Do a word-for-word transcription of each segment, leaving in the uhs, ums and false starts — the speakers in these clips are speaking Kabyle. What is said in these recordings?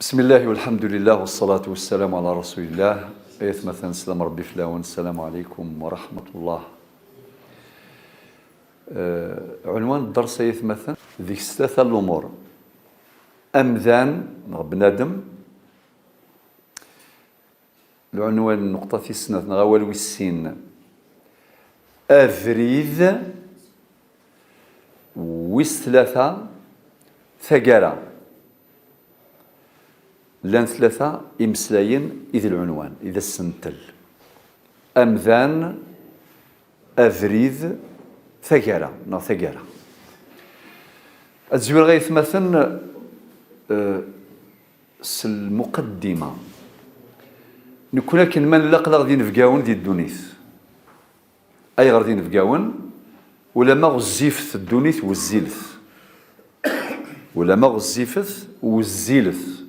بسم الله والحمد لله والصلاة والسلام على رسول الله. Aytmaten, sslam Ṛebbi fell-awen, السلام عليكم ورحمة الله. Eh, ɛunwan n dders, aytmaten, deg-s tlata n lumuṛ. Amdan, neɣ bnadem, lɛunwan, nnuqṭa tis snat neɣ awal wis sin. Abrid, wis tlata, taggara. Llan tlata imeslayen i d lɛunwan, i d asentel. Amdan, abrid, taggara, neɣ taggara. Ad zwireɣ, aytmaten, eh, s lmuqaddima. Nekkni akken ma nella aql-aɣ d inebgawen di ddunit. Ayɣer d inebgawen? Ulamma ɣezzifet ddunit, wezzilet. Ulamma ɣezzifet, wezzilet.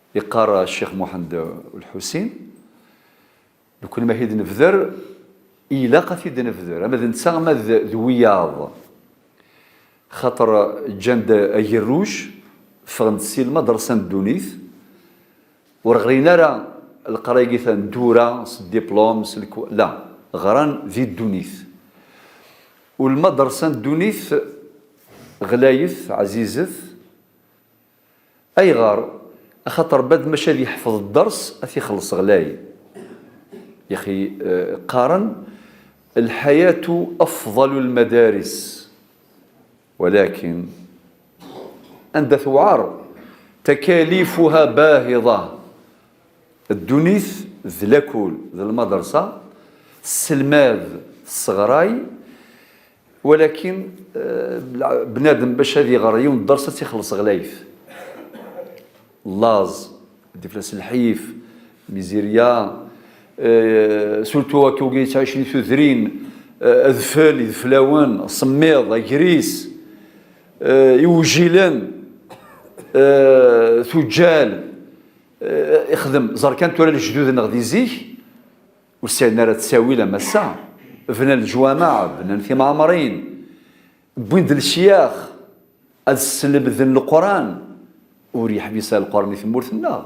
Iqqar Ccix Muḥend Lḥusin, nekkni ma t-id-nebder, ilaq ad t-id-nebder, ama d netta, ama d, d wiyaḍ. Xaṭer ǧǧan-d agerruj, ffɣen-d si lmadrasa n ddunit, ur ɣrin ara leqraya-agi ta n ddura, s diplôme, s lekwa-, la, ɣran di ddunit. U lmadrasa n ddunit ɣlayet, ɛzizet. Ayɣer? Axaṭer bad maca ad yeḥfeḍ dders, ad t-ixelleṣ ɣlay. Yaxi, eh, qqaren: الحياة أفضل المدارس. Walakin, anda tewɛer, تكاليفها باهظة. Ddunit d lakul, d lmadrasa, tesselmad, tesseɣray, walakin, eh, bnadem bac ad iɣer yiwen dders ad tt-ixelleṣ ɣlayet. Laẓ, ad d-iflas lḥif, mizirya, eh, surtout akka wigi yettɛicin di tudrin, eh, adfel, ideflawen, asemmiḍ, agris, eh, iwjilen, eh, tuǧǧal, eh, ixdem. Ẓer kan tura lejdud-nneɣ di zik, ur sɛin ara ttawil am ass-a. Bnan leǧwameɛ, bnan timeɛmarin, wwin-d lecyax, ad slemden Leqran. Ur yeḥbis ara Leqran i tmurt-nneɣ.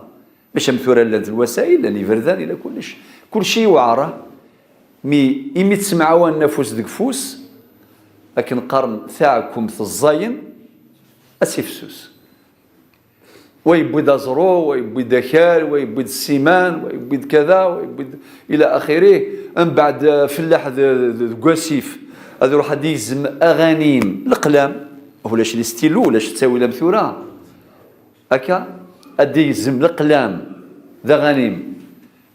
Maca am tura llant lwasayil, llan iberdan, ila kullec. Kullec yewɛer, ah. Mi, imi ttemɛawanen afus deg ufus, akken qqaren, taɛkumt ẓẓayen, ad tifsus. Wa yewwi-d aẓru, wa yewwi-d akal, wa yewwi-d ssiman, wa yewwi-d kada, wa yewwi-d ila axiri. Mbeɛd, eh, fellaḥ d, d, deg wasif, ad iruḥ ad yegzem aɣanim, leqlam, ulac les stylos, ulac ttawil am tura. Akka, ad yegzem leqlam d aɣanim,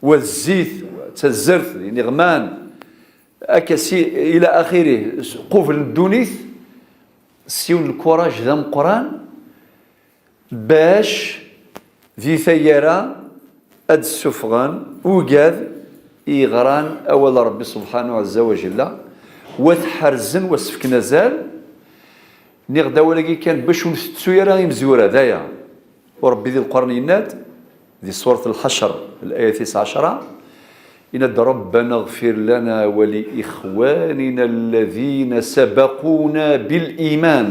wa d zzit, wa d tazert, d iniɣman, akka si, ila axiri, qubel n ddunit, s yiwen n lkuraj d ameqqran, bac di taggara ad d-ssufɣen ugad i yeɣran awal n Ṛebbi subḥanahu ɛezza wa jella, wa t-ḥerzen, wa s-fken azal. Nniɣ-d awal-agi kan bac ur ntettu ara imezwura, d aya. U Ṛebbi di Leqran yenna-d, di surat Lḥecr, laya tis ɛecra, yenna-d: ربنا اغفر لنا ولإخواننا الذين سبقونا بالإيمان.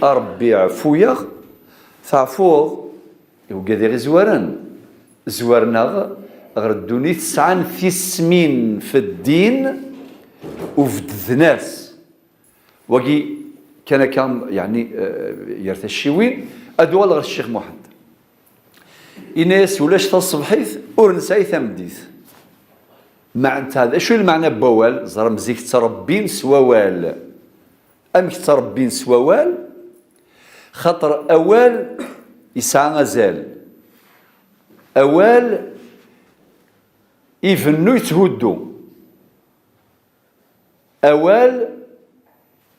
A Ṛebbi, ɛfu-yaɣ, teɛfuḍ i ugad i ɣ-izwaren, zwaren-aɣ ɣer ddunit, sɛan tismin f ddin, u beddden-as. Wagi kan akka, yeɛni, eh, ger tacciwin, ad uɣaleɣ ɣer Ccix Muḥend. Yenna-yas: ulac taṣebḥit ur nesɛi tameddit. Meɛna, d acu i lmeɛna n wawal? Ẓer am zik ttṛebbin s wawal. Amek ttṛebbin s wawal? Xaṭer awal yesɛa azal. Awal ibennu, yetthuddu. Awal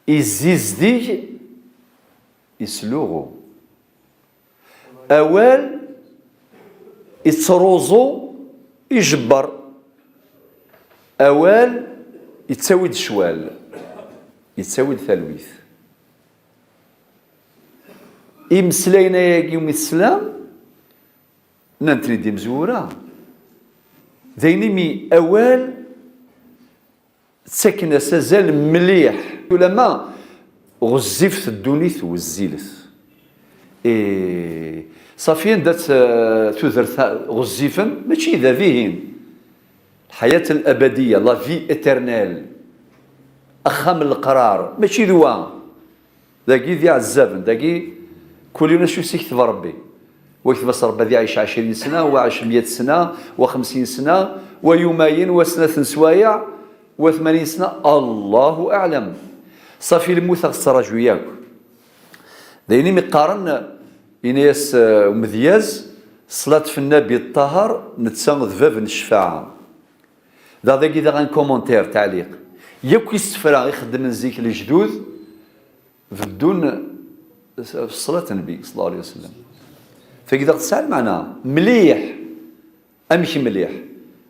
izzizdig, yesluɣu. Awal ittruẓu, ijebber. Awal ittawi-d ccwal, ittawi-d talwit. Imeslayen-agi umi teslam, nnan-ten-id imezwura. D ayen imi awal ttaken-as azal mliḥ. Ulamma ɣezzifet ddunit, wezzilet. Eh, Ṣafi, anda-tt, eh, tudert-a ɣezzifen? Mačči da, dihin. Lḥayat al-abadiyya, la vie éternelle. Axxam n leqrar, mačči d wa. Dagi d iɛezzaben, dagi kul yiwen acu i s-ikteb Ṛebbi. Wa ikteb-as Ṛebbi ad iɛic ɛecrin sna, wa iɛic meyya sna, wa xemsin sna, wa yumayen, wa snat n swayeɛ, wa tmanyin sna, Allahu aɛlam. Ṣafi, lmut a ɣ-tettraǧu yakk. D ayen imi qqaren, ini-as, eh, umedyaz, ṣṣlat f nnabi ṭṭahar, netta d bab n ccfaɛa. Da dagi daɣen commentaire, taɛliq. Yakk isefra i xeddmen zik lejdud, beddun s-, s ṣṣlat n Nnbi, ṣalla Llahu ɛalayhi wa sallam. Tagi daɣ tesɛa lmeɛna mliḥ. Amek mliḥ?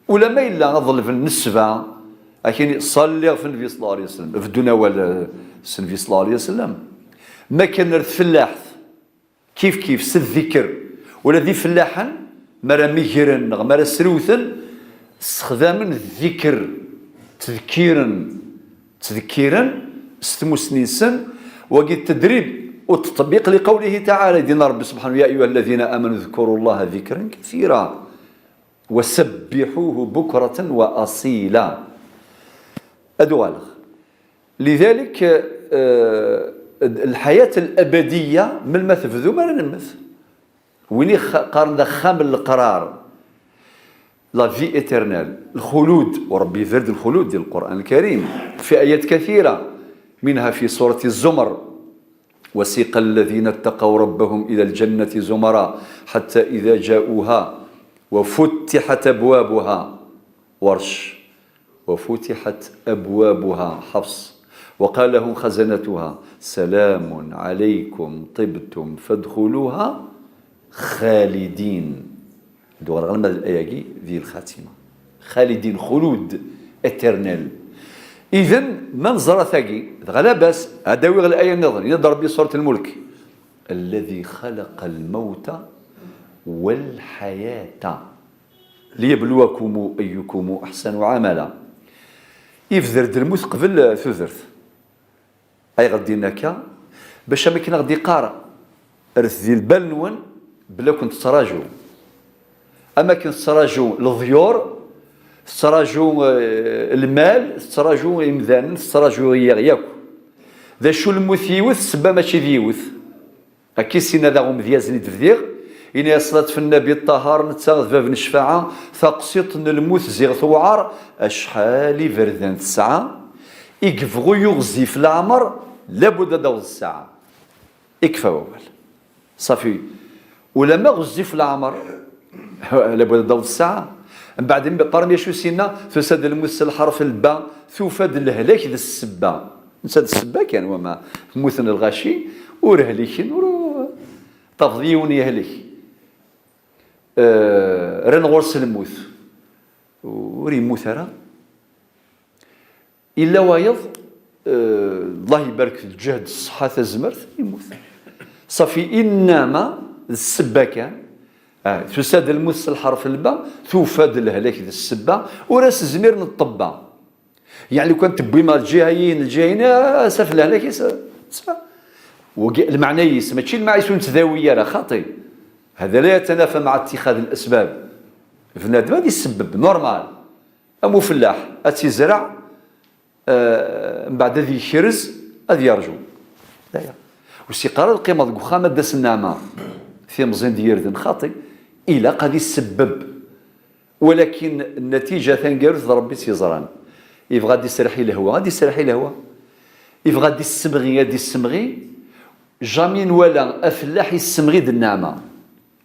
Ulamma yella ad ḍelben nesba, akin ṣalliɣ f Nnbi ṣalla Llahu ɛalayhi wa sallam. Beddun awal, eh, s Nnbi ṣalla Llahu ɛalayhi wa sallam. Ma kan ar tfellaḥt, kif kif, s ddikr. Ula d ifellaḥen, mi ara migren neɣ mi ara srewten, ssexdamen ddikr, ttdekkiren, ttdekkiren s tmussni-nsen. Wagi d tedrib u ttṭebbiq li qawlihi taɛala, i d-yenna Ṛebbi subḥanahu: يا أيها الذين آمنوا اذكروا الله ذكرا كثيرا وسبحوه بكرة وأصيلا. Ad uɣaleɣ. Lidalik, eh, lḥayat al-abadiyya, melmi tebdu, mi ara nemmet. Win i qqaren d axxam n leqrar, la vie éternelle, lxulud, u Ṛebbi yebder-d lxulud di Lqur'an Lkarim, fi ayat kathira, منها في سورة الزمر: وسيق الذين اتقوا ربهم إلى الجنة زمرا حتى إذا جاءوها وفتحت أبوابها، ورش، وفتحت أبوابها، حفص، وقال لهم خزنتها سلام عليكم طبتم فادخلوها خالدين. Ad uɣaleɣ alma d ayagi di lxatima. Xalidin, xulud, éternel. Idan, ma neẓra tagi, dɣa labas, ad awiɣ laya nniḍen, yenna-d Ṛebbi surat Lmulk: الذي خلق الموت والحياة ليبلوكم أيكم أحسن عملا. Ibder-d lmut qbel tudert. Ayɣer d-yenna akka? Bac am akken a ɣ-d-iqqar, rret di lbal-nwen belli ad ken-tettraǧu. Am akken tettraǧu leḍyur, tettraǧu, eh, lmal, tettraǧu imdanen, tettraǧu yakk. D acu lmut yiwet, ssebba mačči d yiwet. Akka i s-yenna daɣ umedyaz-nni d-bdiɣ, ini-as: ṣṣlat f nnabi ṭṭahar, netta d bab n ccfaɛa, taqsiṭ n lmut ziɣ tewɛer, acḥal iberdan tesɛa, i yebɣu yiɣzif leɛmer, labud ad d-taweḍ ssaɛa. Ikfa wawal. Ṣafi. Ulamma ɣezzif leɛmer, labud ad d-taweḍ ssaɛa. Mbeɛd, parmi acu i s-yenna, tusa-d lmut s lḥerf n lba, tufa-d lehlak d ssebba. Netta d ssebba kan, wama mmuten lɣaci, ur hliken, ur, tafeḍ yiwen yehlek. Eh, rran ɣur-s lmut. Ur yemmut ara. Yella wayeḍ, eh, Allah ibarek lǧehd, ṣṣeḥḥa, tazmert, yemmut. Ṣafi, innama d ssebba kan. Ah, tusa-d lmut s lḥerf n lba, tufa-d lehlak d ssebba, ur as-zmiren ṭṭebba. Yeɛni, lukan tewwim ɣer lǧiha-yi, lǧiha-yi, ah, saf lehlak-is, ah, tesɛa. Wagi, lmeɛna-is, mačči lmeɛna-is ur nettdawi ara, xaṭi. هذا لا يتنافى مع اتخاذ الأسباب. Bnadem ad isebbeb, normal. Am ufellaḥ, ad tt-izreɛ, eh, mbeɛd ad yekrez, ad yerǧu. Aya. Ur s-yeqqar ara lqima deg uxxam ad d-tas nneɛma, timẓin d yirden, xaṭi. Ilaq ad isebbeb. Walakin nnatija taneggarut d Ṛebbi i tt-yeẓran. Yebɣa ad d-iserreḥ i lehwa, ad d-iserreḥ i lehwa. Yebɣa ad d-issemɣi, ad d-issemɣi. Jamais nwala afellaḥ issemɣi-d nneɛma.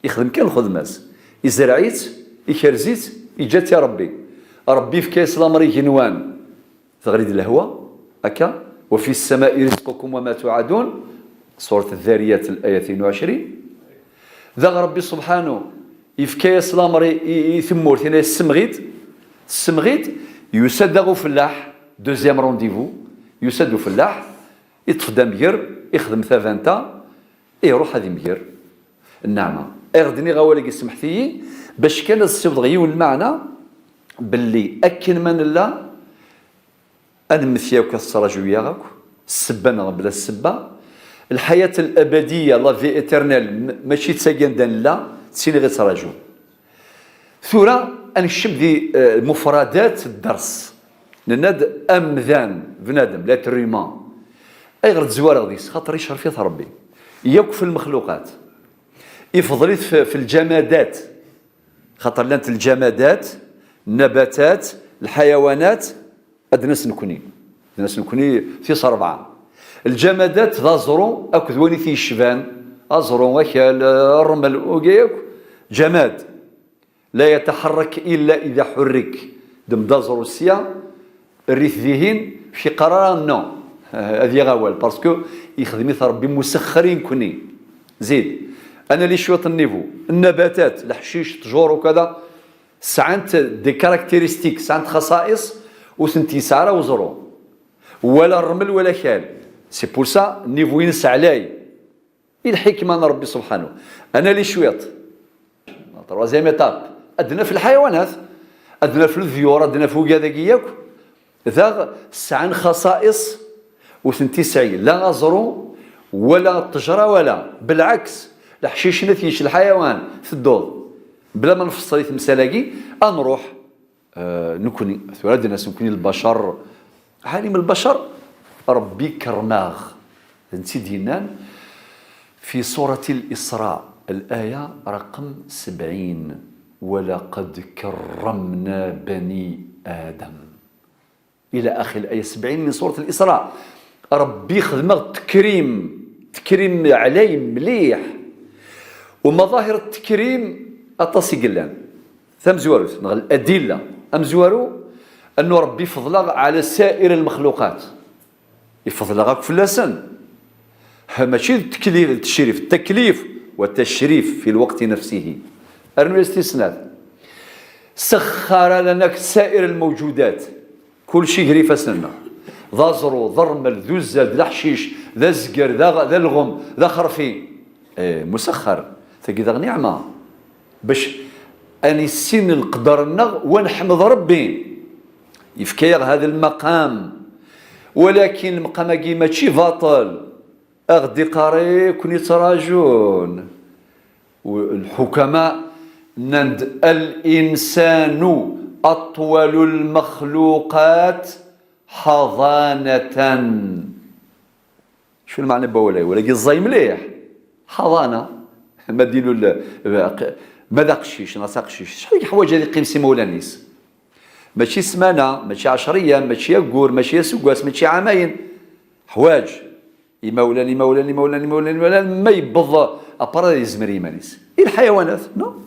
Ixdem kan lxedma-s. Izreɛ-itt, ikerz-itt, yeǧǧa-tt i Ṛebbi. Ṛebbi yefka-yas lameṛ igenwan. Teɣli-d lehwa, akka, وفي السماء رزقكم وما توعدون, surat Ddhariyat, layat tnin u ɛecrin. Daɣ Ṛebbi subḥanu yefka-yas lameṛ i, i, i tmurt, yenna-yas: "Ssemɣi-d, ssemɣi-d." Yusa-d daɣ ufellaḥ, deuxième rendez-vous, yusa-d ufellaḥ, iṭṭef-d amger, ixdem tabanta, iruḥ ad imger. Nneɛma. Ayɣer d-nniɣ awal-agi, semḥet-iyi, bac kan ad ssiwḍeɣ yiwen lmeɛna, belli akken ma nella, ad nemmet yakk, ad tettraǧu-yaɣ akk, ssebba neɣ bla ssebba, Lḥayat al-abadiyya, la vie éternelle, m-, mačči d tagi anda nella, d tin i ɣ-ittraǧun. Tura ad nekcem di, eh, mufradat dders. Nenna-d amdan, bnadem, l'être humain. Ayɣer d-zwareɣ deg-s? Xaṭer icref-it Ṛebbi. Yakk f lmexluqat. Ifḍel-it f, f lǧamadat. Xaṭer llant lǧamadat, nnabatat, lḥayawanat, ad d-nas nekni. Ad d-nas nekni tis ṛebɛa. Lǧamadat d aẓru akked wayen i t-yecban, aẓru, akal, ṛṛmel, uga yakk, ǧamad. La yataḥerrak illa ida ḥurrik. Ddem-d aẓru sya, err-it dihin, ur k-iqqar ara non. Ad yaɣ awal, parce que ixdem-it Ṛebbi musexxer i nekni. Zid. Ad nali cwiṭ n niveau. Nnabatat, leḥcic, ṭṭjur, ukada, sɛant des caractéristiques, sɛant xaṣa'iṣ ur tent-yesɛi ara weẓru. Wala ṛṛmel, wala akal. C'est pour ça, niveau-ines ɛlay. I lḥikma n Ṛebbi subḥanahu. Ad nali cwiṭ. Troisième étape. Ad naf lḥayawanat. Ad naf leḍyur, ad naf wigad-agi yakk. Daɣ sɛan xaṣa'iṣ ur tent-isɛi la aẓru, wala ṭṭejra, wala. Belɛeks, leḥcic-nni ad t-yečč lḥayawan, tedduḍ. Bla ma nfeṣṣel i temsal-agi, ad nruḥ. Eh, nekni, tura ad d-nas nekni lbacer. Ɛalim lbacer, Ṛebbi ikerrem-aɣ. D netta i d-yennan في سورة الإسراء, الآية رقم سبعين: ولقد كرمنا بني آدم. إلى آخر الآية سبعين من سورة الإسراء. Ṛebbi xdem-aɣ tekrim, tekrim ɛlay mliḥ. ومظاهر التكريم aṭas i yellan. Tamezwarut, neɣ الأدلة. Amezwaru, أنه Ṛebbi ifḍel-aɣ على سائر المخلوقات. Ifḍel-aɣ akk fell-asen. Ha, mačči d teklif, d tecrif, d taklif wa tecrif fi lweqt nafsihi. Rnu-yas tis snat. سخر لنا سائر الموجودات. Kulci gar ifassen-nneɣ. D aẓru, d ṛṛmel, d uzzal, d leḥcic, d azger, d aɣ-, d alɣem, d axerfi. Eh, musexxer. Tagi d niɛma. Bac ad nissin leqder-nneɣ, wa nḥemd Ṛebbi. Yefka-yaɣ hada lmaqam. Walakin lmaqam-agi mačči baṭel. Ad aɣ-d-iqqar i ken-ittraǧun. U-, lḥukama nnan-d: الإنسان أطول المخلوقات حضانة. Acu lmeɛna n wawal-agi? Wawal-agi ẓẓay mliḥ. Ḥaḍana. Ma d ilul, ma d aqcic, neɣ d taqcict, acḥal i yeḥwaǧ ad iqqim s imawlan-is? Mačči ssmana, mačči ɛecr ayyam, mačči aggur, mačči aseggas, mačči ɛamayen. Ḥwaǧ imawlan, imawlan, imawlan, imawlan, imawlan, ma yewweḍ apar ad yezmer i yiman-is. I lḥayawanat, no?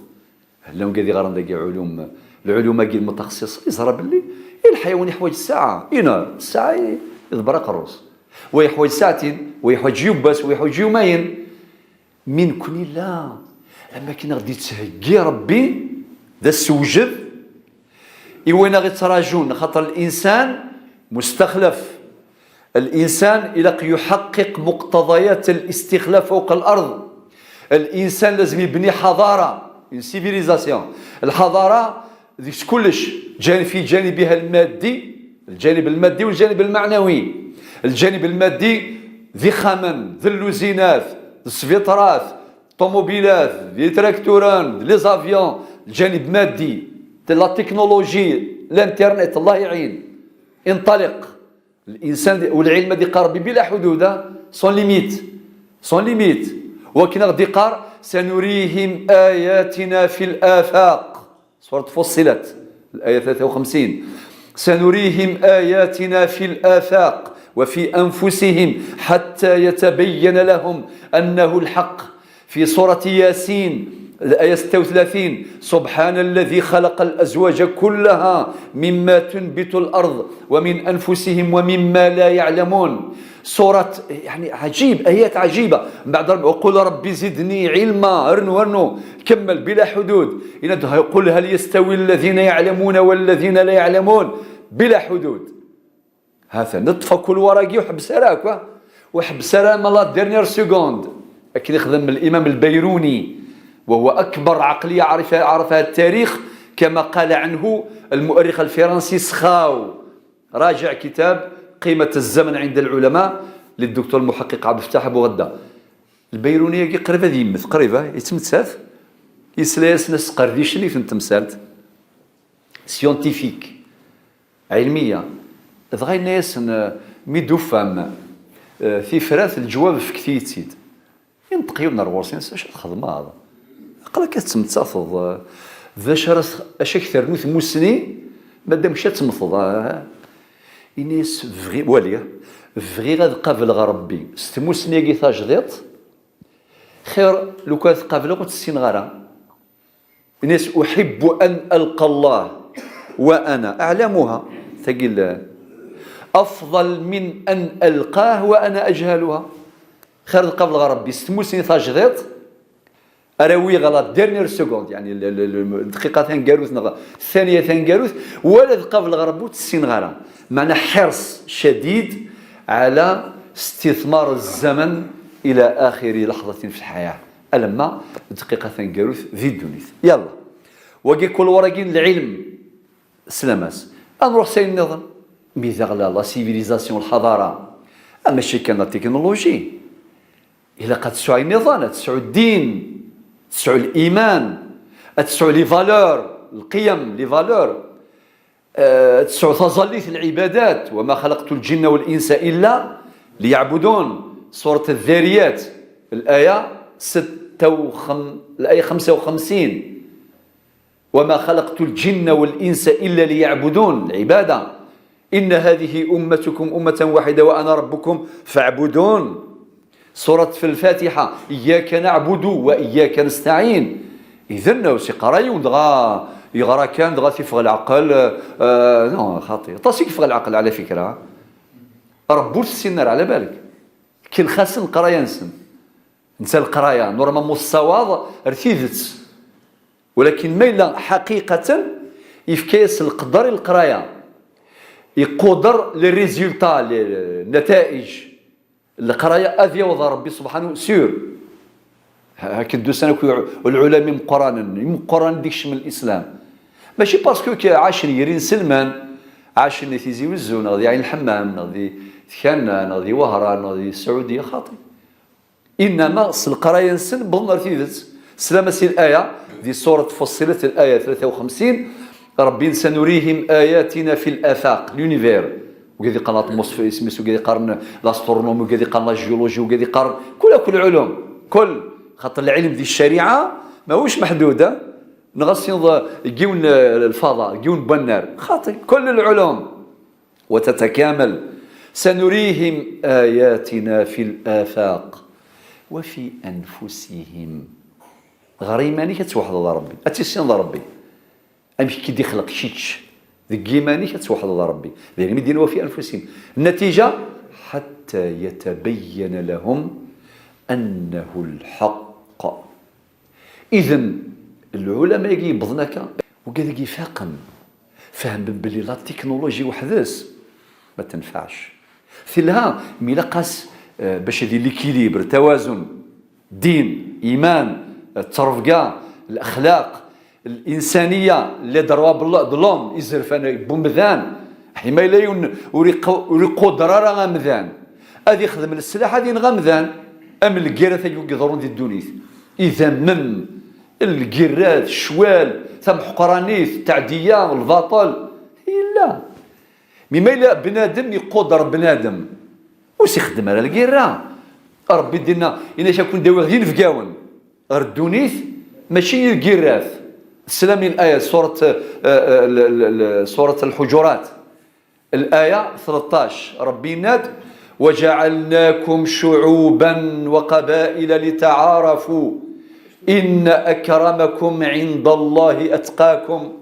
Llan wigad iɣran dagi ulum, lɛulum-agi lmutaxṣiṣa, yeẓra belli i lḥayawan yeḥwaǧ ssaɛa, une heure, ssaɛa i, iḍebber aqerru-s. Wa yeḥwaǧ saɛtin, wa yeḥwaǧ yiwwas, wa yeḥwaǧ yumayen. Mi nekni la, am akken aɣ-d-yettheggi Ṛebbi d asewjed i wayen aɣ-ittraǧun, xaṭer الإنسان مستخلف. الإنسان ilaq yuḥaqiq مقتضيات الاستخلاف فوق الأرض. الإنسان لازم يبني حضارة، une civilisation. الحضارة deg-s kullec, jan-, في جانبها المادي، الجانب المادي والجانب المعنوي. الجانب المادي d ixxamen, d lluzinat, d sbiṭarat, ṭumubilat, d itrakturen, d les avions, الجانب المادي, d la technologie, l'internet, الله يعين. انطلق. الإنسان دي-، والعلم دي قال ربي بلا حدود، sans limite، sans limite. ولكن غادي قال: سنريهم آياتنا في الآفاق. سورة فصلت، الآية ثلاثة وخمسين: سنريهم آياتنا في الآفاق وفي أنفسهم حتى يتبين لهم أنه الحق. في سورة ياسين، الآية ستة وثلاثين: سبحان الذي خلق الأزواج كلها مما تنبت الأرض ومن أنفسهم ومما لا يعلمون. سورة، يعني، عجيب، آيات عجيبة. من بعد رب-، وقل رب زدني علما، ارنو، ارنو، كمل بلا حدود. إن قل هل يستوي الذين يعلمون والذين لا يعلمون؟ بلا حدود. هذا نطفى كل ورقي وحبس راك، وحبس را ما la dernière seconde. لكن يخدم الإمام البيروني، وهو أكبر عقلية عرفها، عرفها التاريخ، كما قال عنه المؤرخ الفرنسي سخاو. راجع كتاب قيمة الزمن عند العلماء، للدكتور المحقق عبد الفتاح أبو غدة. البيروني-agi qrib ad yemmet, qrib, ah, yettmettat. Yesla-yasen asqerdicen i ten-temsalt scientifique, ɛilmiya. Dɣa yenna-yasen, eh, mi d-ufam, eh, tifrat, leǧwab, fket-iyi-tt-id. Inṭeq yiwen ar ɣur-s, yenna-s: "Acu txedmeḍ? Aql-ak ad tmetteteḍ, eh, d acu ara s-, acu ak ternu tmussni, ma d amek ad temmteḍ, ah?" Ini-as: "Bɣi-, wali, bɣiɣ ad qableɣ Rebbi s tmussni-agi tajdiṭ, xir lukan ad qableɣ ur tt-ssineɣ ara." Ini-as: "أحب أن ألقى الله وأنا أعلمها." Tagi l-, "أفضل من أن ألقاه وأنا أجهلها." Xir ad qableɣ Rebbi s tmussni tajdiṭ, ara awiɣ la dernière seconde, يعني ال-, ال-, ال-, الدقيقة taneggarut neɣ الثانية taneggarut, wala ad qableɣ Rebbi ur tt-ssineɣ ara. Meɛna حرص شديد على استثمار الزمن إلى آخر لحظة في الحياة. Alamma dqiqa taneggarut di ddunit. Yalla. Wagi kul wara-agi n lɛilm, sslam-as. Ad nruḥ s ayen nniḍen. Mi daɣ la, la civilisation, lḥaḍara, ah, mačči kan la technologie. Ilaq ad tesɛu ayen nniḍen, ad tesɛu ddin, ad tesɛu liman, ad tesɛu les valeurs, lqiyam, les valeurs. Eh, ad tesɛu taẓallit, lɛibadat. "وما خلقت الجن والإنس إلا ليعبدون". Surat Adh-Dhariyat, الآية ستة وخم-, الآية خمسة وخمسين. "وما خلقت الجن والإنس إلا ليعبدون". العبادة. "إن هذه أمتكم أمة واحدة وأنا ربكم فاعبدون". Surat Al-Fatiha: "إياك نعبد وإياك نستعين". Idan, ur s-iqqar ara yiwen dɣa yeɣra kan, dɣa t-yeffeɣ leɛqel, eh, non, xaṭi. Aṭas i yeffeɣ leɛqel, ɛla fikra. Rebbi ur t-ssinen ara, ɛla balek. Kellex-asen leqraya-nsen. Netta leqraya, normalement, tessawaḍ ar tidet. Walakin ma yella ḥaqiqatan, yefka-yas leqder i leqraya. Iquder les résultats, les, les nata'ij. Leqraya ad yaweḍ ɣer Rebbi subḥanahu, sûr. Ha-, akken d-usan akk lɛulama imeqqranen, imeqqranen d-ikecmen Lislam. Mačči parce que k-, ɛacen gar inselmen, ɛacen di Tizi Wezzu, neɣ di Ɛin Lḥemmam, neɣ di Tkanna, neɣ di Wehran, neɣ di Sɛudiya, xaṭi. Innama s leqraya-nsen wwḍen ar tidet. Slam-as i laya di surat Fussilet, laya tlata u xemsin, Rebbi: "سنريهم آياتنا في الآفاق", l'univers. Wigad iqqaren l'atmosphère, isem-is, wigad iqqaren l'astronomie, wigad iqqaren la géologie, wigad iqqaren kul akk lɛulum. Kul, xaṭer lɛilm di ccariɛa mahuwc meḥdud, ah? Neɣ ad s-tiniḍ deg yiwen, eh, lfaḍa, deg yiwen n wannar. Xaṭi, kul lɛulum. وتتكامل. "سنريهم آياتنا في الآفاق وفي أنفسهم". Ɣer iman-ik ad twehdeḍ Rebbi, ad tissineḍ Rebbi. Amek i k-id-ixleq kečč, deg yiman-ik ad twehdeḍ Rebbi. D ayen i d-yenna "وفي أنفسهم". النتيجة: "حتى يتبين لهم أنه الحق". Idan, lɛulama-agi yewwḍen akka, wigad i ifaqen, fehmen belli la technologie weḥd-s ma tenfeɛx. Telha, mi ilaq-as, eh, bac ad yili l'équilibre, tawazun, ddin, iman, eh, ttrebga, lexlaq, linsaniya, les droits de l'homme, izerfan n wemdan. Ḥima yella yiwen ur iqu-, ur iquder ara amdan, ad ixdem leslaḥ ad ineɣ amdan, am lgirrat-agi i iḍerrun di ddunit. Idammen, lgirrat, ccwal, tamḥeqranit, ttaɛdiya, lbaṭel. Yella. Mi ma yella bnadem iquder bnadem, ur s-ixeddem ara lgirra. Rebbi d-inna, inna-k ad ken-d-awiɣ d inebgawen ɣer ddunit, mačči i lgirrat. Teslam i laya, surat, eh, eh, l-, l-, l-, surat Lḥuǧurat. Laya tleṭṭac, Rebbi yenna-d: "وجعلناكم شعوبا وقبائل لتعارفوا إن أكرمكم عند الله أتقاكم".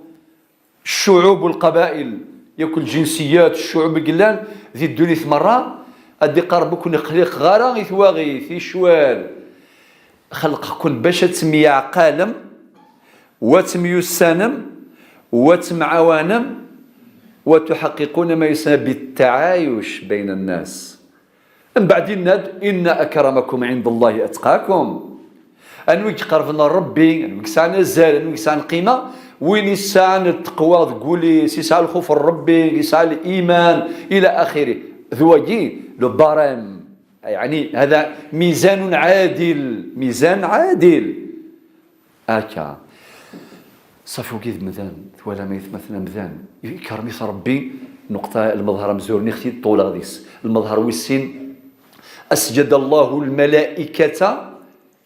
Ccuɛub u lqabail, yakk lǧinsiyat, ccuɛub i yellan di ddunit merra, ad d-iqqar Rebbi: "Ur ken-xliqeɣ ara i twaɣit, i ccwal. Xelqeɣ-ken bac ad temyeɛqalem, wa temyussanem, wa temɛawanem, wa tuḥaqiquna ma yusamma bit-taɛayuc bayna nnas." Mbeɛd yenna-d: "Inna akramakum ɛindallahi atqakum." Anwa i iqerben ɣer Rebbi, anwa i yesɛan azal, anwa i yesɛan lqima? Win yesɛan taqwa deg wul-is, yesɛa lxuf n Rebbi, yesɛa liman, ila axiri. D wagi le barème. يعني هذا ميزان عادل، ميزان عادل. هكا. صافي، وكيد مدان، تولى ما يتمثل مدان. يكرمي ربي. نقطة المظهر مزور نختي طول غديس. المظهر ويسين. أسجد الله الملائكة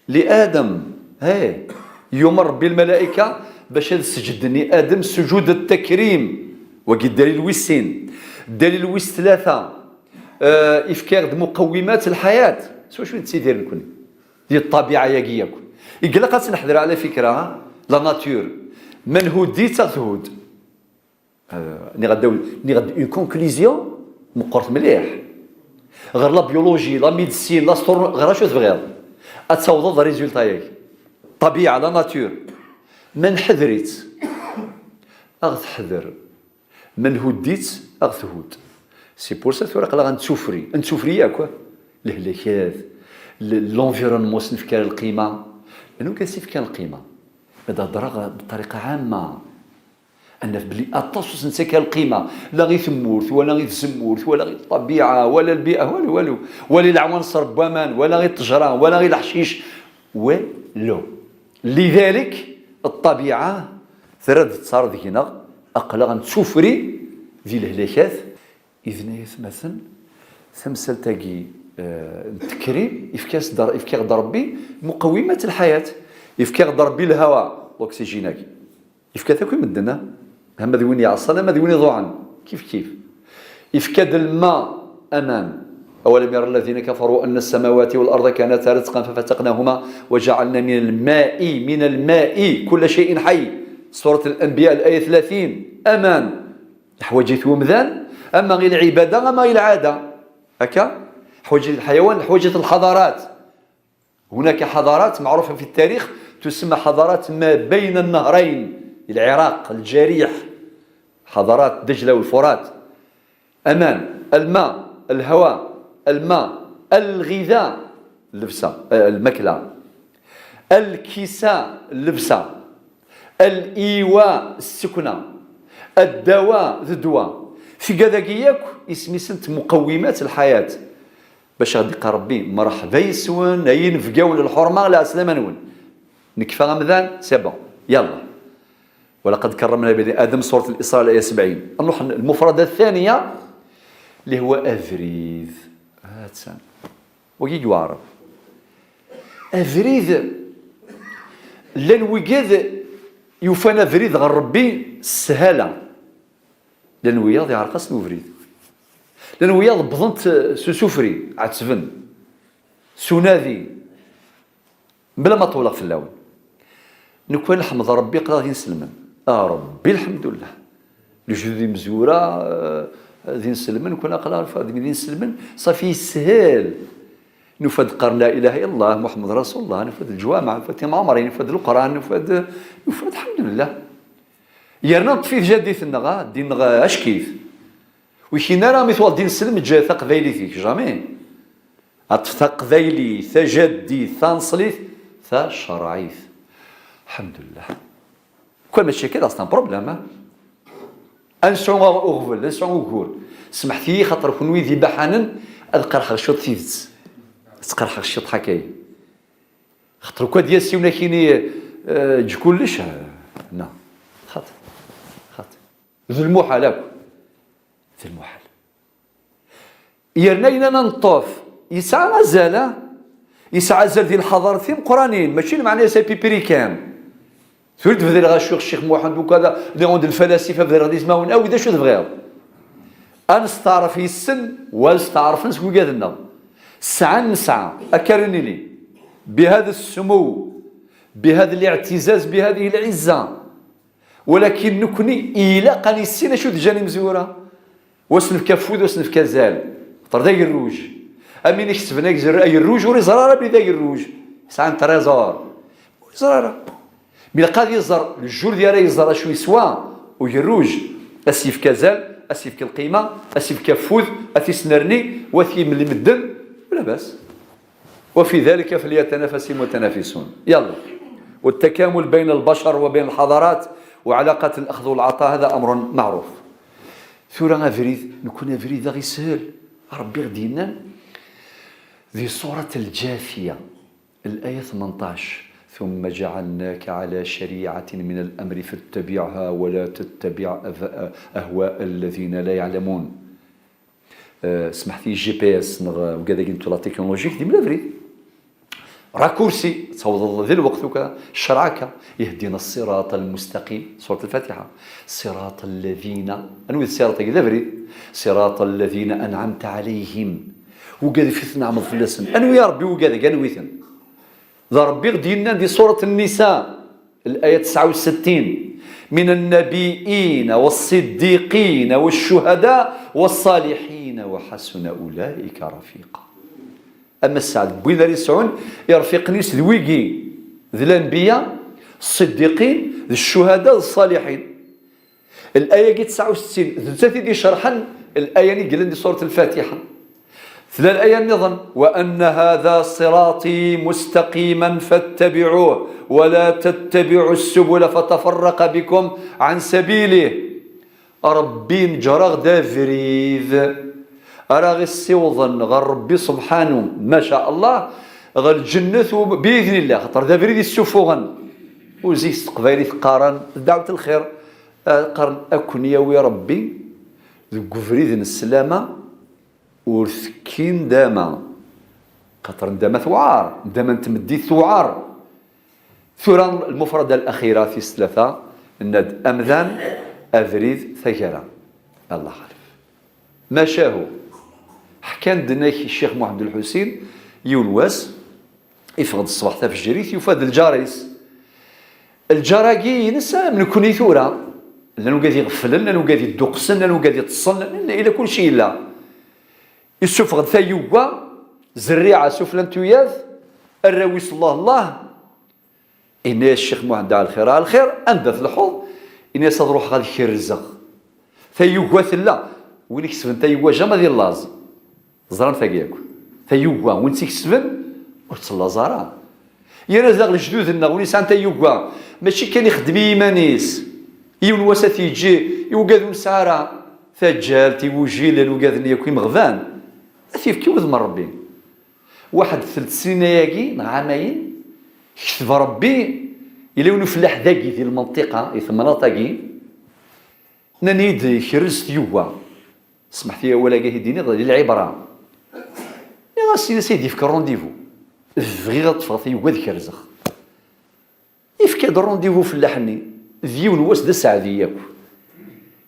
لآدم. هاي. يوم ربي الملائكة باش هاد السجد ني آدم سجود التكريم. وقي الدليل ويسين. الدليل ويس ثلاثة. آه، إفكار مقومات الحياة. سو شو تسيدير نكون؟ ديال الطبيعة ياكي ياكل. يقول لك خاصنا نحذر على فكرة، ها؟ لا ناتور. من هوديت تغتهود. هذا، ني غدا، ني غدا اون كونكليزيون مقرت مليح. غير لا بيولوجي، لا ميديسين، لا ستور، غير شو تبغيض. اتسوض ريزولتا ياك. الطبيعة، لا ناتور. من حذرت. اغتحذر. من هديت اغتهود. سي بور سا ثورا قلا غنتسوفري، نتسوفري ياك. الهلاكات، ل-، لونفيرونمون سنفكار القيمة. لأنه كان سنفكار القيمة. هذا هضرة غ-، بطريقة عامة. أن بلي أطاس سنسكار القيمة. لا غي ثمورت، ولا غي تزمورت، ولا غي الطبيعة، ولا البيئة، والو، والو. ولا العوانصر بوامان، ولا غي التجرة، ولا غي الحشيش. والو. لذلك الطبيعة ترد تصار دينا أقلا غنتسوفري ذي الهلاكات. إذن يا ثمثن، ثمسلتاقي، آه، التكريم، إفكاس در-، إفكاك ربي مقومات الحياة، إفكاك ربي الهواء، الأكسجيناك. إفكا تاكل مدنا، هم ذي وين يعصى، هم ذي وين يضوعن، كيف كيف. إفكاد الماء أمان. أولم ير الذين كفروا أن السماوات والأرض كانتا رتقا ففتقناهما وجعلنا من الماء، من الماء كل شيء حي. سورة الأنبياء الآية ثلاثين. أمان. حواجت ومذان، أما غير العبادة، أما غير العادة. هكا؟ حواجت الحيوان، حواجت الحضارات. هناك حضارات معروفة في التاريخ تسمى حضارات ما بين النهرين، العراق، الجريح، حضارات دجلة والفرات. أمان، الماء، الهواء، الماء، الغذاء، اللبسة، آه، الماكلة، الكساء، اللبسة، الإيواء، السكنة، الدواء، الدواء. في كذا ياك اسمي سنت مقومات الحياة. باش غادي يقال ربي: "مرحبا يسون، أي نفقاون الحرمة، لا عسلامة نون. نكفى رمضان، سي بون. يلا. ولقد كرمنا بني آدم"، سورة الإسراء، الآية سبعين. نروح المفردة الثانية اللي هو أفريد. هاتسان. وكي يعرف. أفريد. لان ويقاد يوفانا أفريد غير ربي السهالة. لان وياض يعرق أصل أفريد. لان وياض بضنت سوسوفري، عتبن. سونادي. بلا ما طولق في اللون. نكون نحمد ربي قرا غادي نسلمن. آه ربي الحمد لله. لجدود مزورة، آه، غادي نسلمن، نكون أقرا فاضي غادي نسلمن. صافي يسهل. نفد قرن لا إله إلا الله محمد رسول الله، نفد الجوامع، نفد معمرين، نفد القرآن، نفد، نفد الحمد لله. يرنا نطفي في جديتنا، غا، دين، غا، أشكيف. ويكينا راه مثوال دين سلم جا تقبايليتيك، جامي. Aṭṭef taqbaylit, tajaddit, taneṣlit, tacerɛit. Alḥemdullah. Kwan mačči akka, c'est un problème, ha? Ad nesɛu uɣbel, ad nesɛu ugur. Smeḥt-iyi, xaṭer kunwi d ibaḥanen, ad qerḥeɣ ciṭ tidet. Ad tt-qerḥeɣ ciṭ ḥakay. Xaṭer ukan ad d-yas yiwen ad k-yini, eh, eǧǧ kullec, eh, na. Xaṭer. Xaṭer. D lmuḥal akk. D lmuḥal. Yerna ayen ara neṭṭef, yesɛa azal, a? Yesɛa azal di lḥaḍarat timeqqranin, mačči lmeɛna-s apipiri kan. Tura d-bedreɣ acu Ccix Muḥend ukada, d lfalasifa bedreɣ d izmawen, awi d acu tebɣiḍ. Ad nesteɛref yes-sen, wa nesteɛrfen seg wigad-nneɣ. Sɛan nesɛa, akka ara nili. Bihad ssmu, bihad liɛtizaz, bihad lɛizza. Walakin nekni ilaq ad nissin acu d-ǧǧan imezwura. Wa s-nefka afud, wa s-nefka azal. Xaṭer d agerruj. Am win ikesben agzer-, agerruj, ur iẓer ara belli d agerruj. Sɛan trésor. Ur iẓer ara. Mi ilaq ad iẓer, le jour di ara iẓer acu yeswa ugerruj. Ad s-yefk azal, ad s-yefk lqima, ad s-yefk afud, ad t-isnerni, wa t-yemli medden. Ula bas. وفي ذلك فليتنافس المتنافسون. يلا. والتكامل بين البشر وبين الحضارات وعلاقة الأخذ والعطاء، هذا أمر معروف. Tura abrid, nekni abrid d aɣ-ishel. Rebbi ɣ-d-yennan, Di surat Al-Ǧafiya, الآية ثمنطاش: ثم جعلناك على شريعة من الأمر فاتبعها ولا تتبع أف- أهواء الذين لا يعلمون. Eh, smeḥt-iyi, G P S neɣ ugad-agi n la technologie, d imlabrid. Raccourci, tawḍeḍ di lweqt uka, ccreɛ akka. اهدنا الصراط المستقيم, surat Lfatiḥa. صراط الذين, anwi d ṣṣirat-agi? D abrid. صراط الذين أنعمت عليهم. Ugad i tneɛmeḍ fell-asen. Anwi a Ṛebbi ugad-agi? Anwi-ten? D Ṛebbi i ɣ-d-yennan di surat Nnisa, الآية تسعة وستين: من النبيين والصديقين والشهداء والصالحين وحسن أولئك رفيقا. Ama sseɛd n wid ara yesɛun irfiqen-is d wigi, d lanbiya, ṣṣiddiqin, d ccuhada, d ṣṣaliḥin. Laya-agi tesɛa u settin, d nettat i d-icerḥen laya-nni yellan di surat Lfatiḥa. Tella laya nniḍen: وأن هذا صراطي مستقيما فاتبعوه ولا تتبعوا السبل فتفرق بكم عن سبيله. Ṛebbi neǧǧer-aɣ-d abrid ara ɣ-issiwḍen ɣer Ṛebbi subḥanu, ma ca Allah, ɣer lǧennet u, biiznillah, xaṭer d abrid issufuɣen. U zik s teqbaylit qqaren dɛwet lxir, eh, qqaren: "Ad ken-yawi Ṛebbi deg ubrid n sslama, ur tekkin dama." Xaṭer ndama tewɛer, ndama n tmeddit tewɛer. Tura lmufrada alaxira, tis tlata, nenna-d amdan, abrid, tagara. Allah xalef. Macahu, ḥkan-d nnak Ccix Muḥend Lḥusin, yiwen wass, iffeɣ-d ṣṣbeḥ tafejrit, yufa-d lǧar-is. Lǧar-agi ines am nekni tura. Llan wigad iɣeflen, llan wigad idduqsen, llan wigad iṭṭsen, llan, ila kulci yella. Issufeɣ-d tayuga, zerriɛa sufella n tuyat, arraw-is Allah Allah. Inna-yas Ccix Muḥend: "Ɛelxir, ɛelxir, anda tleḥḥuḍ?" Inna-yas: "Ad ruḥeɣ ad kerrzeɣ tayuga." Tella, win ikesben tayuga jamais ad illaẓ. Ẓran tagi akk. Tayuga, win tt-ikesben, ur tellaẓ ara. Yerna daɣ lejdud-nneɣ, win yesɛan tayuga, mačči kan ixeddem i yiman-is. Yiwen wass ad t-yeǧǧ i ugad ur nesɛi ara. Taǧǧalt, igujilen, ugaden yakk imeɣban, ad t-yefk i wudem n Ṛebbi. Waḥed telt snin ayagi, neɣ ɛamayen, ketb Ṛebbi, yella yiwen ufellaḥ dagi, di lmenṭiqa, i temnaḍt-agi, nnan-iyi-d: "Kerrez tayuga." Smeḥt-iyi awal-agi i d-iniɣ, di lɛibra. Nniɣ-as: "Ini-as ad yefk rendez-vous. Bɣiɣ ad ṭṭfeɣ tayuga ad kerrzeɣ." Yefka-d rendez-vous ufellaḥ-nni. D yiwen wass d aseɛdi yakk.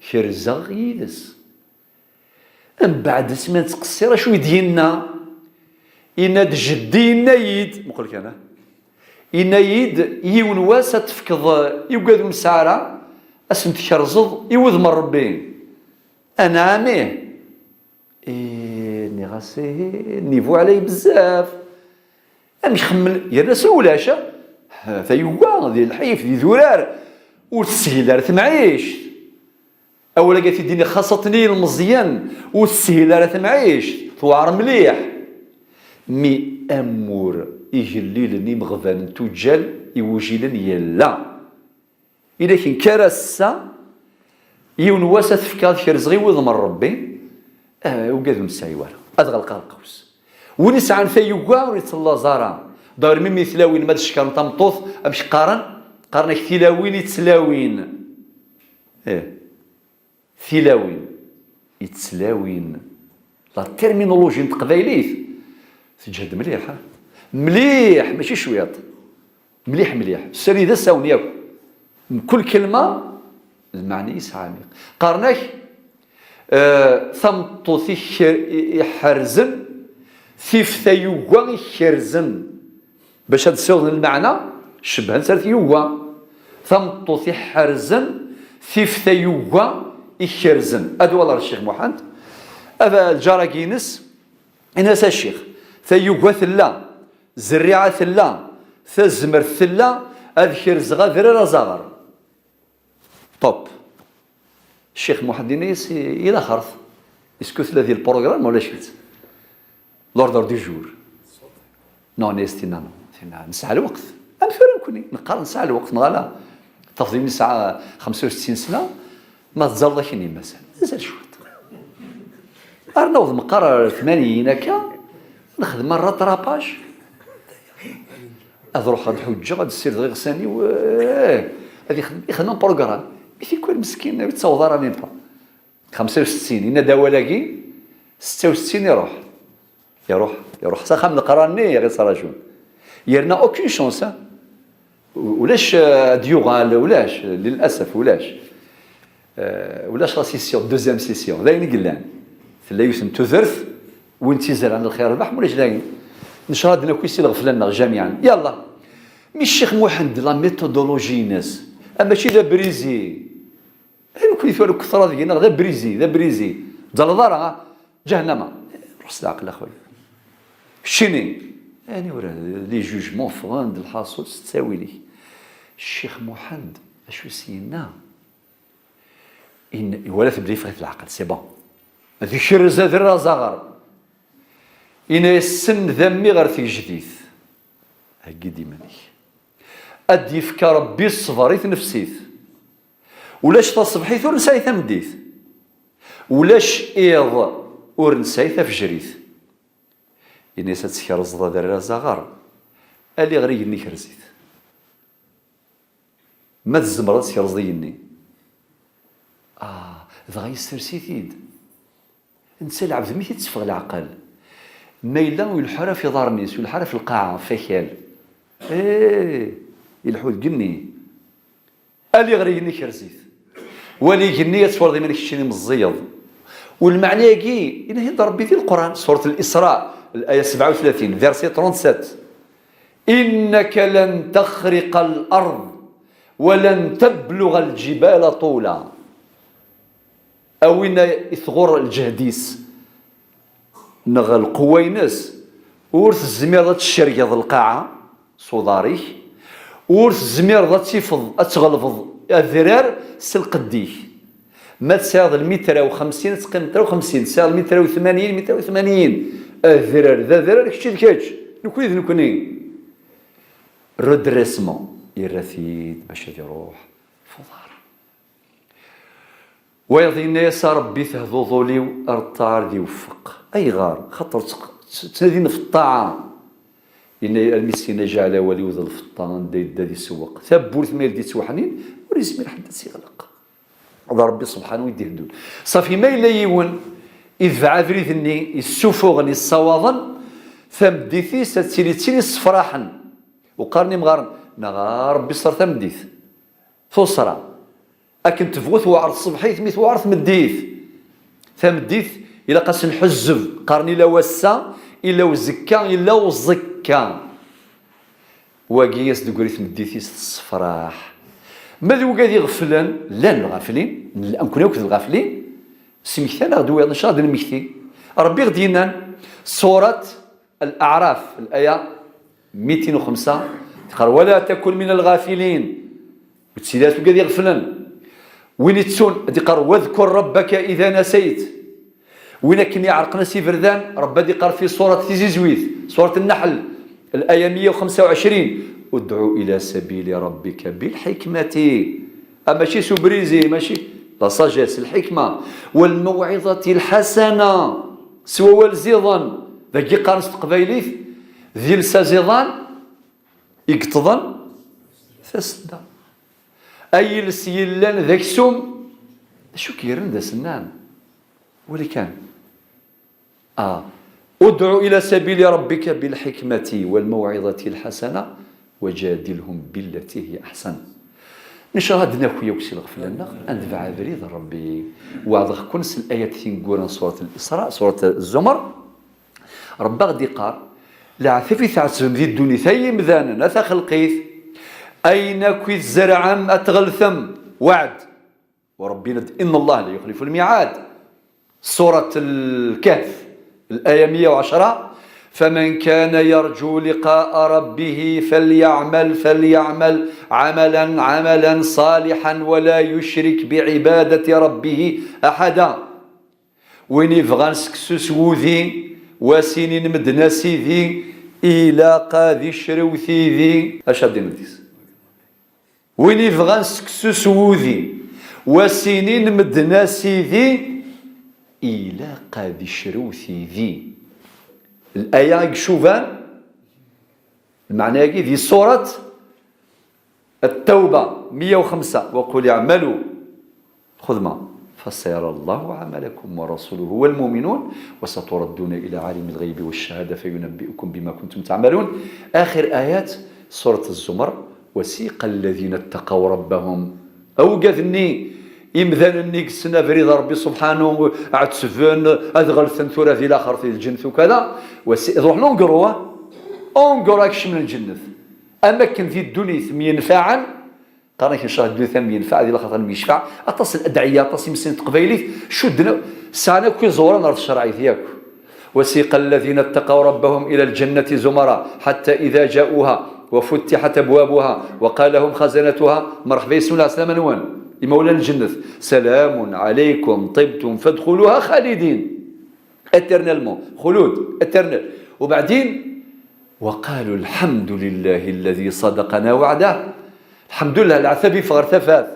Kerrzeɣ yid-s. Mbeɛd asmi nettqeṣṣir, acu i d-yenna? Yenna-d: "Jeddi yenna-yi-d", muqel kan, ah. Yenna-yi-d: "Yiwen wass ad tefkeḍ i ugad ur nesɛi ara, ad sen-tkerzeḍ i wudem n Ṛebbi." Anɛam, ih. Ih, nniɣ-as: "Ihi, niveau ɛlay bezzaf." Amek xemmel, yerna s ulac, ah, tayuga, di lḥif, di durar, ur teshil ara temɛict. Awal-agi ad t-id-iniɣ xaṣṣaten i yilmeẓyen, ur teshil ara temɛict, tewɛer mliḥ. Mi amur igellilen imeɣban n tuǧǧal igujilen yella. Ila kenkar ass-a, yiwen wass ad tefkeɣ ad kerzeɣ i wudem n Ṛebbi, ah, ugad ur nesɛi wara. Ad ɣelqeɣ lqaws. Win yesɛan tayuga ur yettlaẓ ara. D'ailleurs, même i tlawin ma d-cekkren tameṭṭut, amek qqaren? Qqaren-ak tilawin i tlawin. Ih. Tilawin, i tlawin. La terminologie n teqbaylit teǧhed mliḥ, ha? Mliḥ, mačči cwiṭ. Mliḥ, mliḥ. Srid asawen yakk. Mkul kelma lmeɛna-is ɛamiq. Qqaren-ak, eh, tameṭṭut i k-, i, iḥerzen, tif tayuga i kerzen. Bac ad ssiwḍen lmeɛna, cebbhen-tt ar tyuga. Tameṭṭut iḥerzen, tif tayuga ikerzen. Ad walaɣ Ccix Muḥend, aba lǧar-agi-ines, ini-as: "A Ccix, tayuga tella, zerriɛa tella, tazmert tella, ad kerzeɣ adrar azaɣer." Top. Ccix Muḥend yenna-yas: "I laxert, est-ce que tella di lprogramme wala cit? L'ordre du jour." Non, yenna-yas: "Tinna, non, tinna, nesɛa lweqt. Am tura nekni, neqqar nesɛa lweqt, neɣ ala? Tafḍim nesɛa xemsa u settin sna, ma teẓẓaleḍ akken mazal, mazal cwiṭ. Ar naweḍ meqqar ar tmanyin akka, Nexdem rattrapage. Ad ruḥeɣ ad ḥuǧǧeɣ, ad ssirdeɣ iɣsan-iw, eh, ad ixdem, ixdem programme. Mi tikwal meskin, ur yettaweḍ ara même pas. Xemsa u settin, yenna-d awal-agi, setta u settin iruḥ. Iruḥ, iruḥ s axxam n leqrar-nni i ɣ-ittrajun. Yerna aucune chance, hein. U-, ulac, eh, ad yuɣal, ulac, للأسف, ulac. Eh, ulac la session, deuxième session. D ayen i yellan. Tella yiwet n tudert, win tt-izerɛen lxir rbeḥ, ulac dayen. Necreḍ ad d-naki si lɣefla-nneɣ jamiɛen. Yalla. Mi Ccix Muḥend, la méthodologie-ines, ah, mačči d abrizi. Nekkni tura deg ṭṭrad deg-neɣ d abrizi, d abrizi. Ẓẓaleḍ ara, ah, ǧahennama. Ruḥ s leɛqel a xuya. Keččini. Ani ura, les jugements ffɣen-d, lḥaṣul s ttawil-ik. Ccix Muḥend, acu s-yenna? In-, iwala tebda yeffeɣ-it leɛqel, c'est bon. Ad ikerrez adrar azaɣar. Yenna-yas senned a mmi ɣer tgejdit. Heggi-d iman-ik. Ad d-yefk Rebbi ṣṣber i tnefsit. Ulac taṣebḥit ur nesɛi tameddit. Ulac iḍ ur nesɛi tafejrit. Yenna-yas ad tkerzeḍ adrar azaɣar, ali ɣer igenni kerz-it. Ma tzemreḍ ad tkerzeḍ igenni. Ah, dɣa yessers-it-id. Netta lɛebd mi t-itteffeɣ leɛqel. Ma yella ur ileḥḥu ara ɣef iḍarren-is, ur ileḥḥu ara ɣef lqaɛa, ɣef wakal. Eh, ileḥḥu deg igenni. Ali ɣer igenni kerz-it. Wali igenni ad twaliḍ iman-ik keččini meẓẓiyeḍ. U lmeɛna-agi, yenna-t-id Rebbi di Leqran, surat Al-Isra, l'aya sebɛa u tlatin, verset trente-sept. إنك لن تخرق الأرض ولن تبلغ الجبال طولا. A win i tɣur lǧehd-is neɣ lqewwa-ines, ur tezmireḍ ad tcergeḍ lqaɛa s uḍar-ik, ur tezmireḍ ad tifeḍ, ad tɣelbeḍ adrar s lqedd-ik. Ma tesɛiḍ lmitra u xemsin, ad teqqimeḍ mitra u xemsin, tesɛiḍ lmitra u tmanyin, mitra u tmanyin. Adrar d adrar, kečč d kečč, nekni d nekni. Redressement, yerra-t-id bac ad iruḥ f uḍar. Wayeḍ yenna-yas a Rebbi, tehduḍ ul-iw, ar ṭṭaɛa ad iweffeq. Ayɣer? Xaṭer tt-, tt-, ttnadin f ṭṭaɛa. Yenna, almi s-yenna jɛel awal-iw d lfeṭṭa, anda yedda ad isewweq. Tawwurt ma yella d-ittweḥnin, ur yezmir ḥedd ad tt-iɣleq. D Rebbi subḥanu i d-iheddun. Ṣafi ma yella yiwen, idbeɛ abrid-nni, yessufuɣen, yessawaḍen, tameddit-is ad tili d tin yessefraḥen. U qqaren imɣaren, neɣ a Rebbi sser tameddit. Tuṣra. Akken tebɣu tewɛer tṣebḥit, mi tewɛer tmeddit. Tameddit, ilaq-as nḥezzeb. Qqaren ila wass-a, ila uzekka, ila uẓekka. Wagi as-d-tegri tmeddit-is tessefraḥ. Ma d wigad iɣeflen, llan lɣaflin, nella nekkni akk d lɣaflin, smektan-aɣ-d wiyaḍ, nec ad nmekti. Rebbi ɣ-d-yennan, surat Al-A'raf, l'aya mitin u xemsa, teqqar, ولا تكن من الغافلين. Ur ttili ara deg wigad iɣeflen. Win ittun, ad iqqar, واذكر ربك إذا نسيت. Win akken iɛerqen-as iberdan, Rebbi ad iqqar fi surat tizizwit, surat Nnaḥel, l'aya meyya u xemsa u ɛecrin, ادع إلى سبيل ربك بالحكمة. Ah, mačči s ubrizi, mačči. La sagesse, lḥikma. والموعظة الحسنة. S wawal ziḍen. Dagi qqaren s teqbaylit, d iles aziḍan i yeṭṭḍen tasedda. Ay iles yellan d aksum, d acu k-yerran d asennan? Wali kan. Ah. ادع إلى سبيل ربك بالحكمة والموعظة الحسنة وجادلهم بالتي هي أحسن. Ncallah ad d-naki akk si lɣefla-nneɣ, ad netbeɛ abrid n Rebbi. Weɛdeɣ-ken s layat tineggura n surat Al-Isra, surat Zumar. Rebbi aɣ-d-iqqar, leɛtab i tɛettbem di ddunit, ay imdanen, a taxelqit, ayen akk i tzerɛem ad tɣeltem. Weɛd. U Rebbi yenna-d, إن الله لا يخلف الميعاد. Surat Lkehf, laya meyya u ɛecra, فمن كان يرجو لقاء ربه فليعمل، فليعمل عملا، عملا صالحا ولا يشرك بعبادة ربه أحدا. Win yebɣan seksu s wudi, wa s-inin medden a sidi, ilaq ad icrew tidi. Acu ad d-inedis? Win yebɣan seksu s wudi, wa s-inin medden a sidi, ilaq ad icrew tidi. Laya i icuban, lmeɛna-agi di surat At-Tawba meyya u xemsa, وقل اعملوا, xedma, فسيرى الله عملكم ورسوله والمؤمنون وستردون إلى عالم الغيب والشهادة فينبئكم بما كنتم تعملون. Axir ayat, surat Az-Zumar, وسيق الذين اتقوا ربهم. Awgad-nni, imdanen-nni yessen abrid n Ṛebbi subḥanahu, ɛettben ad ɣelten tura di laxert di lǧennet ukada, wasi-, ruḥen ungru, ah, ungru ad kecmen lǧennet. Am akken di ddunit myenfaɛen, qqaren-ak ncah ddunit am yenfaɛ, di laxert am yecfaɛ, aṭas n adɛiya, aṭas n imeslayen n teqbaylit, cudden, sɛan akk iẓuran ɣer tcerɛit yakk. وسيق الذين اتقوا ربهم إلى الجنة زمرا حتى إذا جاءوها وفتحت أبوابها وقال لهم خزنتها, مرحبا, يسون العسلامة نوان, imawlan n lǧennet, سلام عليكم طبتم فادخلوها خالدين. Éternellement, xulud, éternel. وبعدين, وقالوا الحمد لله الذي صدقنا وعده. الحمد لله, leɛtab yeffeɣ ɣer tafat.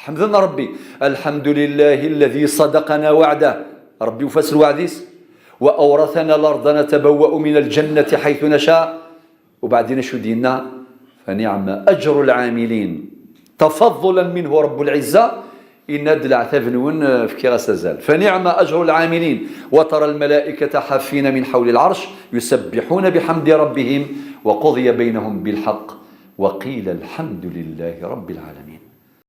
Ḥemden Ṛebbi. الحمد لله الذي صدقنا وعده. Ṛebbi yufa-as lweɛd-is. وأورثنا الأرض نتبوأ من الجنة حيث نشاء. وبعدين acu d-yenna? فنعم أجر العاملين. تفضلا منه رب العزة, yenna-d, leɛtab-nwen, eh, fkiɣ-as azal. فنعم أجر العاملين. وترى الملائكة حافين من حول العرش يسبحون بحمد ربهم وقضي بينهم بالحق وقيل الحمد لله رب العالمين.